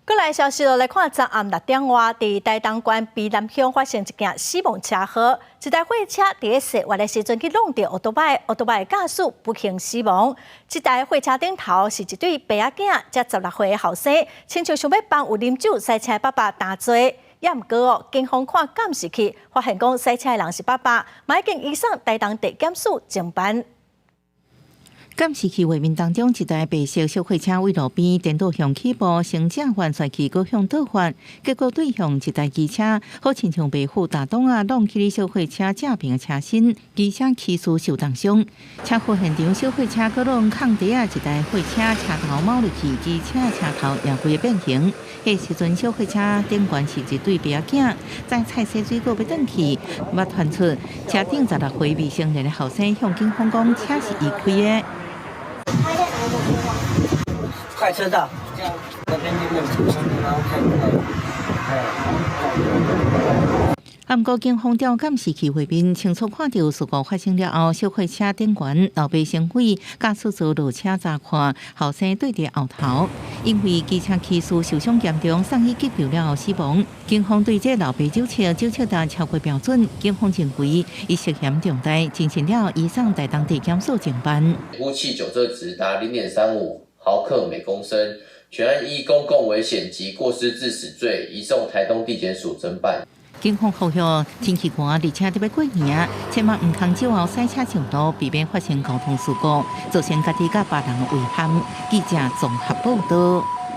閣來消息來看，昨暗6點外，佇台東縣卑南鄉發生一件死亡車禍，一台貨車佇咧踅彎的時陣去挵著歐多擺，歐多擺駕駛不幸死亡。這台貨車頂頭是一對爸仔囝，才16歲的後生，親像想欲幫有啉酒駛車的爸爸擔罪。也毋過哦，警方看監視器，發現講駛車的人是爸爸，嘛已經移送台東地檢署偵辦。監視器畫面當中，一台白色小貨車佇路邊顛倒向起步，先正彎煞去，閣向倒彎，結果對向一台機車，好親像白虎大擋仔挵去小貨車正邊的車身，機車騎士受重傷。車禍現場，小貨車閣挵空地仔，一台貨車車頭鉚入去，機車車頭也規个變形。彼時陣小貨車頂懸是一對爸仔囝，在菜洗水果欲轉去，捌傳出車頂16歲未成年的後生向警方講，車是伊開的。快車道，這樣那邊就沒有車，然後開過來。啊，毋過警方調監視器畫面，清楚看著事故發生了後，小貨車頂懸老爸先毀，駕駛座落車查看，後生對佇後頭，因為機車騎士受傷嚴重，送醫急救了後死亡。警方對這老爸酒測，酒測值超過標準，警方認為伊涉嫌重大，偵訊了移送台東地檢署偵辦。呼氣酒測值達0.35毫克每公升，全案依公共危險及過失致死罪移送台東地檢署偵辦。警方呼籲天氣寒，而且閣欲過年，千萬毋通酒後駛車上路，避免發生交通事故，造成家己佮別人的遺憾。記者綜合報道。